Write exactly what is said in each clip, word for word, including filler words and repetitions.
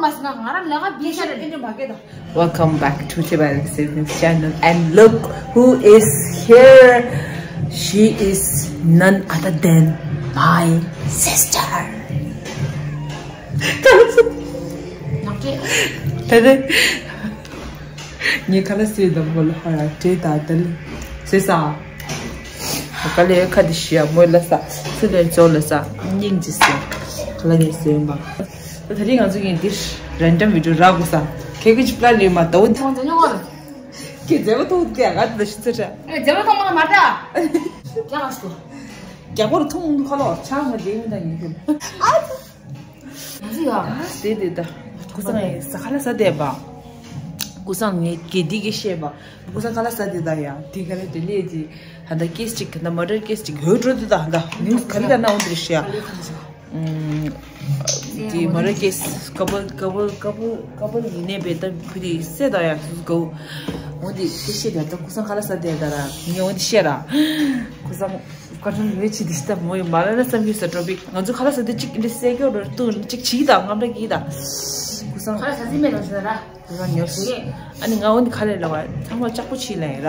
མ་སི་ན་ང་རང་ལས་ཀ་བི་ཤ་རེད། Welcome back to Tibetan Siblings channel, and look who is here. She is none other than my sister. ནག་ཅེ། ད་ནི་ངས་ཁ་ལག་བཟས་དང་མོ་ལ་ཧ་ར་བྲེ་ད་ད་ལི་བཟས་ས། ག་ལེ་ཁ་དེ་ཤི་ཡ་མོ་ལ་ས་སུ་ལེ་ཙོ་ལ་ས་སྙིང་རྗེ་སེ་ཁ་ལག་ངས་བཟས་ཡོང་པ། ད་རིང་ང་ཚོ་གིས་འདིར་རན་ཌམ་བི་ཌིའོ་རག་དགོས་ས་ཁེ་ཁེ་ཅིག་པླ་ལི་མ་ཏོ་ཏོ་ཏོ་ཉོ་བར། ཁེ་མཛེས་པ་ཏོ་ཏོ་ཡ་ག་ཏོ་ཤི་ཚེ་ཧྲ། ཨེ་མཛེས་པ་ཏོ་མ་མ་ཏ། རྒྱ་གར་སུ། རྒྱ་གར་ཐུང་ཁ་ལོ་ཆང་མ་རྒྱལ་མི་ད་ཉིན་ཁེ། ཨ་ཙི། ང་ཚོ་ཡ། དེ་དེ་ད། ཀུ་སང་ངས་ས་ཁ་ལ་ས་དེ་བ། ཀུ་སང་ངས་དགེ་སྡིག་གི་བཤད་པ། ཀུ་སང་ཁ་ལ་ས་དེ་ད་ཡ། དེ་ག་རེ་དེ་ལས་ཀྱི། ཧ་ད་ཀེས་ཅིག་ད་མ་རེད་ཀེས་ཅིག་ཧོ་འགྲོ་དུ་ད་ཧ་ད་ནིའུ་སི་ག་རེ་ད་ན་འོང་དུ་རེ་ཤ། ཨུམ། དེ་མ་རེད་ཀེས་ཀ་བོ་ཀ་བོ་ཀ་བོ་ཀ་བོ་ཡིན་ནས་བེ་ད་ཕི་དེ་སེ་ད་ཡ་སུ་གོ། འོ་དེ་དེ་ཤེས་ད་ད་ཀུ་སང་ཁ་ལ་ས་དེ་ད་ར་ངས་འོ་དེ་ཤེས་ར། ཀུ་སང་། བཀའ་དྲིན་ཡོད་ཆེ་དེ་ལྟ་མོ་ཡི་མ་ལ་ན་བསམ་གྱི་ས་འགྲོ་བིག་ང་ཚོ་ཁ་ལ་ས་དེ་གཅིག་འདི་སེ་གྱོ་རོ་ཏུ་གཅིག་ཆི་དང་ངམ་ར་གི་དང་། ཀུ་སང་། ཁ་ལ་ས་ཟི་མེད་ལ་ཟ་ར། ཀུ་སང་ཉོ་སི། ཨ་ནི་ང་འོ་འདི་ཁ་ལས་ལ་བ་ཚང་མ་ལྕགས་པོ་ཆི་ལ་ཡ་ར།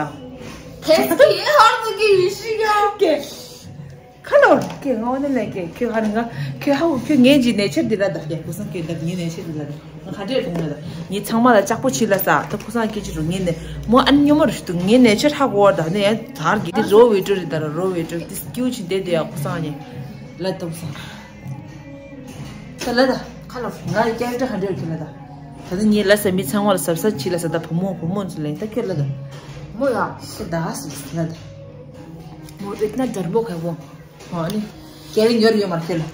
དེ་སྐད་ཧར་དུ་གི་ཡི་ཤི་གྱོ། ཀེ། ཁ་ལོར་ཀེ་ང་འོ་ནི་ལ་ཀེ་ཁྱོད་ཧ་ནི་ང་ཁྱོད་ཧ་འུ་ཁྱོད་ངའི་ཇི་ནེ་ཆར་འདི་ལ་ད་ཀེ་ཀུ་སང་ཀེ་ད་ངའི་ནེ་ཆར་འདི་ལ་ད། ང་ཁ་བྲལ་ཐུང་ན་ད། ངས་ཚང་མ་ལ་ལྕགས་པོ་ཆི་ལ་ས་ད་ཀུ་སང་སྐད་ཅིག་རུ་ངས་ནས་མོ་ཨ་ནི་སྨྱོ་མ་རུ་ཞུ་དུ་ངས་ནས་ཆེར་ཧ་གོ་བར་ད་ནས་ཡང་དར་གི་དེ་རོ་བེ་ཏྲོ་རི་ད་ར་རོ་བེ་ཏྲོ་དེ་སྐྱིའུ་ཆི་འདེ་དེ་ཡ་ཀུ་སང་ཉེ་ལ་ད་ཀུ་སང་ད་ལ་ད་ཁ་ལོ་ང་ཡི་ཀེ་རེག་ཊར་ཧ་འདྲེ་རུ་ཁྱེར་ལ་ད། ད་ནི་ངས་ལ་ས་མི་ཚང་མ་ལ་ཟབ་ས་ཆི་ལ་ས་ད་བུ་མོ་བུ་མོ་ཚོ་ལེན་ད་ཁྱེར་ལ་ད། མོ་ཡ་ཤི་ད་སི་ལ་ད། མོ་ཨེ་ན་དར་མོ་ཁ་བོ། ཨ་ནི། སྐྱེ་བའི་ཉོར་ཡོད་མར་ཁྱེར་ལ།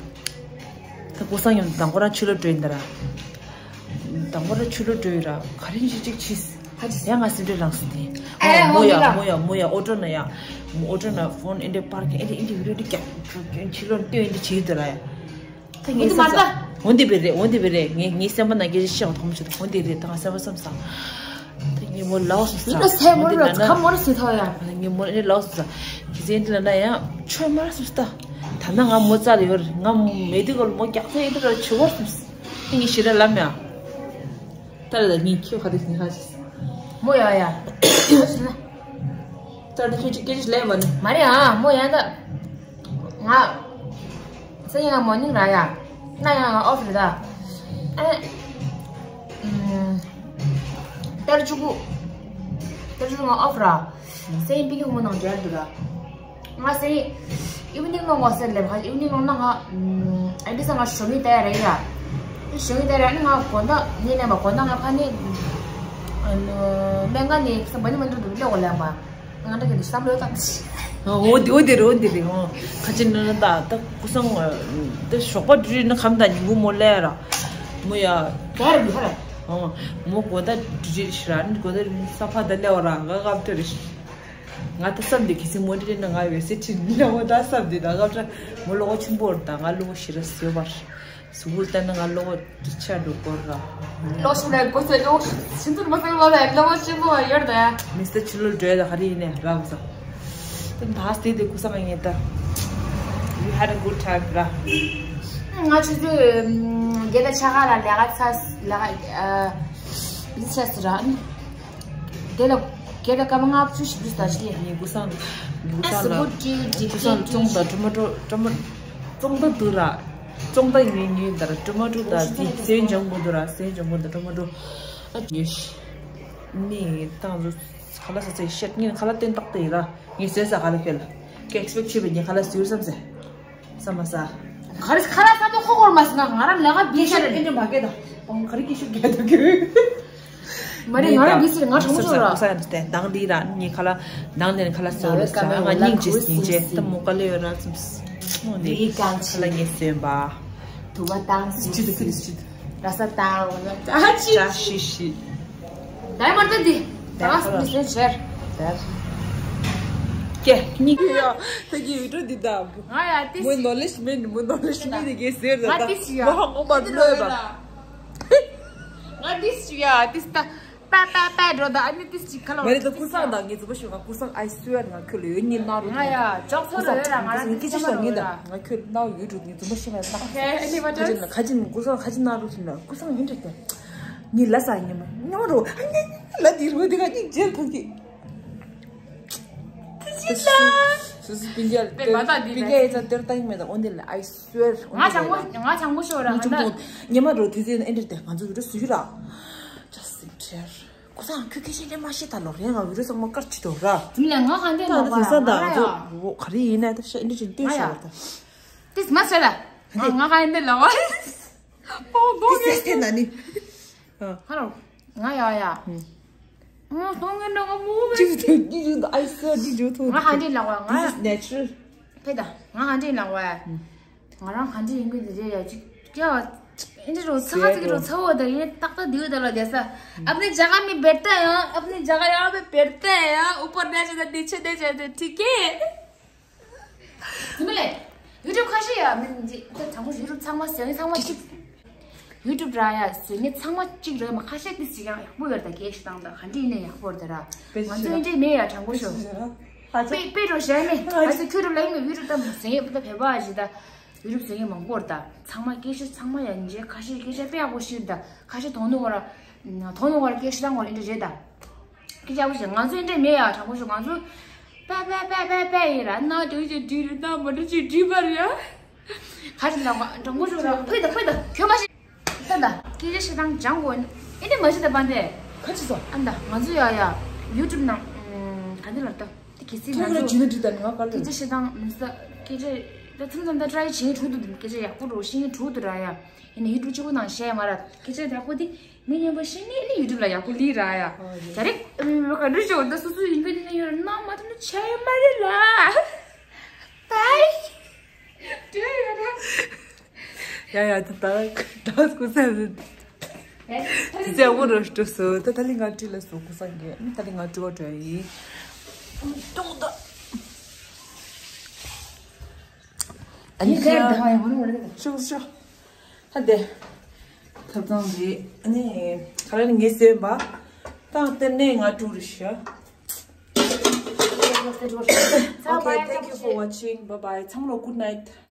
ད་ཀུ་སང་ཡོང་དང་ཁོ་རང་ཕྱི་ལོགས་འགྲོ་ཡིན་ད་ར། དང་ཁོ་རང་ཕྱི་ལོགས་འགྲོ་ཡོད་ར་ག་རེ་ཞིག་ཅིག་ཕྱིས། ཧ་ཅི་ཡ་ང་སེམས་ཁྲལ་ལངས་སོང་དེ། ཨ་མོ་ཡ་མོ་ཡ་མོ་ཡ་ཨོ་ཏོ་ན་ཡ། ཨོ་ཏོ་ན་ཕོན་ཨེ་འདྲས་པར་ཀིང་ཨེ་འདྲས་ཨེ་འདྲས་ཡོད་རེད་ཀྱ། ཕྱི་ལོགས་སྟོན་ཨེ་འདྲས་བྱེད་ཡོད་ད་ར་ཡ། ད་ངས་སེམས་ས། འོན་ཏེ་བེ་རེད་འོན་ཏེ་བེ་རེད་ངས་ངའི་སེམས་པ་ནང་སྐད་ཆ་བཤད་པ་མཐོང་མ་བྱེད་འོན་ཏེ་རེད་ད་ང་སེམས་པ་བསམ་ས། ད་ངས་མོ་ལའོ་སོང་ས། ཡིན་ན་སེམས་མོ་རེད་ཁ་མོ་རེད་ཟེར་ཐོག་ཡ། ངས་མོ་ནི་ལའོ་སོང་ས། ཁྱི་ཟེར་འདི་ལ་ན་ཡང་ཆོས་མ་རེད་སོང་ས། ད་ན་ང་མོ་རྩ་ལ་ཡོད་རེད་ང་མེད་དུས་ག་ལ་མོ་རྒྱག་ཚད་ཡིན་དུས་ལ་ཆུ་བོར་སོང་ས། ད་ངས་ཞི་ར་ལམ་ཡ། ད་ལ་ངས་ཁྱོད་ཁ་དེ་ཉི་ཁ་ཞིག་མོ་ཡ་ཡ། ད་ལྟ་ཁྱོད་ཀྱི་སྐད་ཆ་ལས་མ་ནི། མ་རེད་ཨ་མོ་ཡ་ད། ང་། སང་ཉིན་ང་མོར་ནིང་ར་ཡ། གནངས་ཉིན་ང་ཨོཕ་རེད་ད། ཨེ། ཨུམ། ཏར་ཅུ་གུ། ཏར་ཅུ་གུ་ང་ཨོཕ་ར། སང་ཉིན་པི་ཀི་ཧུ་མོ་ནང་འབྲེལ་འདུག་ར། ང་སང་ཉིན། ཨི་ཝི་ནིང་ལོ་ངོ་སེར་ལེབ་ཧ་ཨི་ཝི་ནིང་ལོ་ན་ང་། ཨུམ། ཨེ་འདི་ས་ང་ཞོགས་ཉིན་ཏའི་ར་ཡ། ཞོགས་ཉིན་ཏའི་ར་ནི་ང་དགོང་དག་ནི་ལེན་པ་དགོང་དག་ང་ཕ་ནི། ཨ་ནི། སྨན་ཁང་ནི་ས་བ་ནི་མ་འགྲོ་འདུག་ལེ་འོ་ལེན་པ། ང་འདྲ་གི་འདུག་བསམ་བློ་བཏང་། འོ་དེ་འོ་དེ་རེད་འོ་དེ་རེད་འོ། ཁ་ཅིག་ནི་ད་ད་ཀུ་སང་ད་ཞོགས་པ་འདྲི་ནི་ཁམ་ད་ཉིན་གུང་མོ་ལས་ར། མོ་ཡ། ག་རེ་འདུག་ཧ་ར། འོ། མོ་གོ་ད་འདྲི་ཞིག་ར་ནི་གོ་ད་ས་ཕ་ད་ལས་འོ་ར་ང་གབ་ཐོ་རེ། ང་ད་བསམ་དེ་གི་སི་མོ་འདྲི་ན་ང་བེ་སེ་ཁྲི་ནི་མོ་ད་བསམ་དེ་ད་གབ་ཐོ་མོ་ལོ་ཆུན་པོ་ར་ད་ང་ལོ་ཤི་ར་སོ་བར། སུ་བུར་བལྟས་ན་ང་ལོ་ཅི་ཆ་འགྲོ་སྐོར་ར། ལོ་ཤི་ལ་གོ་ཚེ་ལོ་ཤི་ཚུར་མ་ཚེ་ལོ་ལ་ལོ་ཆེན་པོ་ཡོད་དེ། མི་སྟེ་ཆུ་ལོ་འགྲོ་ཡ་ད་ཧ་རི་ཡིན་ནས་ར་བ་ས། དེ་ད་སྟེ་དེ་ཀུ་སང་ངེ་ད། You had a good time ར། ང་ཆུ་ཚོད་རྒྱལ་ལ་ཆ་ག་ལ་ལས་ཀ་ཚ་ལས་ཀ་ཨ་བི་ཆ་སི་ར། དེ་ལ་རྒྱལ་ལ་སྐར་མ་ལྔ་བཅུ་ཞིག་འདུག་ད་ཅི་ཡིན། ངས་ཀུ་སང་ཀུ་སང་ལ་ཀུ་སང་ལ་ཅུང་ད་ཀྲུ་མ་ཀྲུ་ཀྲུ་མ་ཀྲུང་ད་འདུག་ར། ཙོང་ཏ་ངེས་ངེས་དར་ཀྲོ་མ་ཀྲོ་དར་དི་སེན་ཇང་གོ་དུ་ར་སེན་ཇང་གོ་དར་ཀྲོ་མ་ཀྲོ། ཨ་ངེས་ནི་ཏང་ཟུ་ཁ་ལ་ས་ཚེ་ཤད་ངེས་ཁ་ལ་ཏན་ཏག་ཏེ་ར་ངེས་ཟེར་ས་ཁ་ལ་ཁེལ་ལ་ཁེ་ཨེག་སི་པེག་བྱེད་པའི་ངེས་ཁ་ལ་ཟུར་བསམ་ཟེར་བསམ་མ་ས། ག་རེ་ཁ་ལ་བསམ་ཏེ་ཁོ་ཁོར་མ་ཟེར་ན་ང་རང་ལས་ཀ་བི་ཤ་རེད། ཨེ་འདྲ་མ་གེ་ད་ཨང་ག་རེ་ཀི་ཤུ་གེ་ད་གེ། མ་རེད་ང་རང་མི་ཟེར་ང་གྲོགས་མོ་ཚོ་ར། ས་ཡང་སྟེ་དང་འདི་ར་ནི་ཁ་ལ་དང་འདི་ནི་ཁ་ལ་ཟེར་བ་ལ་ས་ང་སྙིང་རྗེ་སྙིང་རྗེ་ད་མོ་ཀ་ལེ་ཡོད་ར་ཙམ་མོ་ནི་ཁ་ལ་ངེས་སོན་པ། དུ་བ་དང་སི་ཅི་དུ་ཁི་དུ་སི་ཅི་དུ་ར་ས་དང་ཨ་ཅི་ཅ་ཤི་ཤི། ད་མར་ད་འདི་ད་ང་སི་ཟེར་ཤེར། ཀྱེ་ཉིག་ཡ་ད་གི་བི་ཏྲོ་འདི་ད་ང་ཡ་ཏི་མོ་ནོ་ལེ་ཤི་མེད་མོ་ནོ་ལེ་ཤི་མེད་དེ་གེ་ཟེར་ད་ད་ང་ཏི་ཤི་ཡ་མོ་ཧ་ངོ་མ་ནོ་ཡ་ད། ང་ཏི་ཤི་ཡ་ཏི་ད། པ་པ་པ་འགྲོ་ད། ཨ་ནི་ཏིས་ཅིག་ཁ་ལོ། མ་རེད་ད། ཀུན་བཟང་དང་ངའི་རྫུན་པ་ཤོད། ང་ཀུན་བཟང་I swear ང་ཁྱོད་ལ་ཡོད་ཉིད་གནང་རོགས། ང་ཡ་ཅོག་ཚོ་ལ་ཡོད་ར། ང་རང་སྐད་ཆ་ཞིག་ངེད་ད་ང་ཁྱོད་གནང་ཡོད་འགྲོ། ངའི་རྫུན་པ་ཤེས་མ་ན། Okay, anyway, ཁ་ཅིག་ཁ་ཅིག་ཀུན་བཟང་ཁ་ཅིག་གནང་རོགས་ཟེར་ན། ཀུན་བཟང་ཡིན་འགྲོ་ད། ངའི་ལ་ས་ཉི་མ་ཉོ་རོ། ལ་དེ་རོ་དེ་ག་ཉིག་ཇེལ་ཐོག་གི། ཏི་ཅི་ལ། སུ་སུ་པིན་རྒྱལ་པེ་མ་ད་དེ་པིན་རྒྱལ་ཡིན་ཙང་དེར་ལྟ་ཡིན་མེད་ད། འོན་ཏེ་ལ་I swear ང་ཆང་མོ་ང་ཆང་མོ་ཤོར་ར། ང་ད་ཉི་མ་རོ་དེ་ཟེར་ཨེ་འདྲ་དེ་ང་ཚོ་བི་ཌིའོ་བཟོ་རྒྱུ་ར། Just in prayer། ཀུན་བཟང་ཁྱོད་སྐད་ཆ་ལས་མ་བཤད་ད་ལོ་རེད། ང་བི་ཌིའོ་ཚང་མ་དཀར་ཆུ་དོ་ར། དེ་ལས་ང་གང་དེ་ད་ལོ་ད་དེང་སང་ད་ང་ཚོ་ག་རེ་ཡིན་ན་ད་ཤ་ཨེ་འདྲ་ཅིག་ལྟོས་ཤོར་ད། དེ་མ་ཟེར་ད། ང་ང་གང་དེ་ལོ། པོ་པོ་དེ་སེ་སེ་ན་ནི། ཧ་ལོ། ང་ཡ་ཡ། ཨ་སྟོང་ངན་འདྲ་ང་མོ་མེད། ཅིག་དེ་ཀྱི་ཡོད་ཨའི་སི་ཨར་འདི་འཇོག་ཐུབ། ང་ཧ་འདྲེ་ལགས་བ་ང་། This is natural། ཕེ་ད་ང་ཧ་འདྲེ་ལགས་བ། ང་རང་ཧ་འདྲེ་ཡིན་གི་འདི་རེད་ཡ། ཅིག་ཀྱ་ཨེ་འདྲེ་རོ་ཚ་ཁ་ཚིག་རོ་ཚ་བོ་ད་ཡིན་ཏག་ཏག་འདི་ད་ལ་བསྡད་ས། अपनी जगह में बैठता है, अपनी जगह यहाँ पे बैठता है, ऊपर नहीं जाता, नीचे नहीं जाता, ठीक है? དེ་མིན་ལས་ཡུ་ཊུབ་ཁ་ཤས་ཡ་མིན་ཅི་ད་དྲང་པོ་ཡུ་ཊུབ་ཚང་མ་བཟོ་མཁན་ཚང་མ་གཅིག་ཡུ་ཊུབ་ར་ཡ་བཟོ་མཁན་ཚང་མ་གཅིག་རེད་མ། ཁ་ཤས་ཏིས་ཅིག་ཡང་ཡག་པོ་ཡོད་ད། སྐད་ཆ་བཏང་ད་ག་འདྲ་ཡིན་ན་ཡག་པོ་རེད་ད་ར། ང་ཚོ་ཡིན་འདྲ་མེད་ཡ། དྲང་པོ་ཤོད། དཔེ་དཔེ་འགྲོ་ཞལ་མེད། ང་ཚོ་ཁྱོད་རུ་ལ་ཡིན་ཡུ་ཊུབ་ད་བཟོ་མཁན་ད་བོད་པ་ཞིག་ད་ཡུ་ཊུབ་བཟོ་མཁན་མང་པོ་རེད་ད། ཚང་མ་སྐད་ཆ་ཚང་མ་ཡ་འཇལ། ཁ་ཤས་སྐད་ཆ་དཔེ་ཡག་པོ་ཤོད་ད། ཁ་ཤས་དོ་ནུ་བ་ར་དོ་ནུ་བ་ར་སྐད་ཆ་བཏང་བ་ཡིན་འདྲ་རེད་ད། སྐད་ཆ་བཤད། ང་ཚོ་འདྲ་མེད་ཡ། དྲང་པོ་ཞུ། ང་ཚོ་པ་པ་པ་པ་པ་ཡིན་ར། ན་དུས་ཀྱི་དུས་རུ་ན་མ་དུས་ཀྱི་དུས་པར་ཡ། ག་རེ་ལབ་པ། དྲང་པོ་ཞུ་ར། ཕུད་ད་ཕུད་ད་ཁྱོད་མ་ཤེས། ད་ད་སྐད་ཆ་བཤད་སྟངས་སྦྱང་དགོས། ཨེ་འདྲ་མ་བཤད་ད་པ་འདྲ། ག་ཅི་ཟོ། ཨ་ད་ང་ཚོ་ཡ་ཡ་ཡུ་ཊུབ་ནང་ག་འདྲ་ལབ་ད། དེ་གལ་སྲིད་ང་ཚོ་ཁྱོད་ལ་ཇུས་ན་འགྲིག་ད། ང་ག་ལ་སྐད་ཆ་བཤད་སྟངས་མི་ས་སྐད་ཆ་ད་ཐམ་ཐམ་ད་ཊ་རའི་བྱེད་འགྲོ་འདུག་སྐད་ཆ་ཡག་པོ་རོ་ཤེས་འགྲོ་འདུག་ར་ཡ། ཡིན་ན་ཡུ་ཊུབ་གཅིག་པོ་ནང་བཤད་མ་ར། སྐད་ཆ་ཡག་པོ་དེ་མི་སྙན་པོ་ཤེས་ནི་ནི་ཡུ་ཊུབ་ལ་ཡག་པོ་ལི་ར་ཡ། ཨོ་ཡེ། ད་རེ་ག་འདྲ་ཞོ་ད་སོ་སོ་ཡིན་པའི་ནི་ཡོད་ན་མ་ཐུབ་ན་ཆ་ཡ་མ་རེད་ལ། ད་ཡ་ཡ་ཡ། ཡ་ཡ་ད་ད་ད་སྐུ་ས་རེད། ཨེ། ད་ལི་ང་ཏྲི་ལ་སོ་ད་ད་ལི་ང་ཏྲི་བ་ཏྲ་ཡི། ཏུང་ད། ཨ་ནི་ཁྱེད་ད་ཧ་ཡ་ཧོ་ནོ་རེད། ཤོག་ཤོག་ཧ་དེ། ཐབ་ཚང་རེད། ཨ་ནི་ག་རེ་ངས་ཟོས་པ། ད་ལྟེ་ནས་ང་ཏྲུ་རི་ཤ། Okay, thank you for watching. Bye bye. ཚང་མ་ལོ་good night.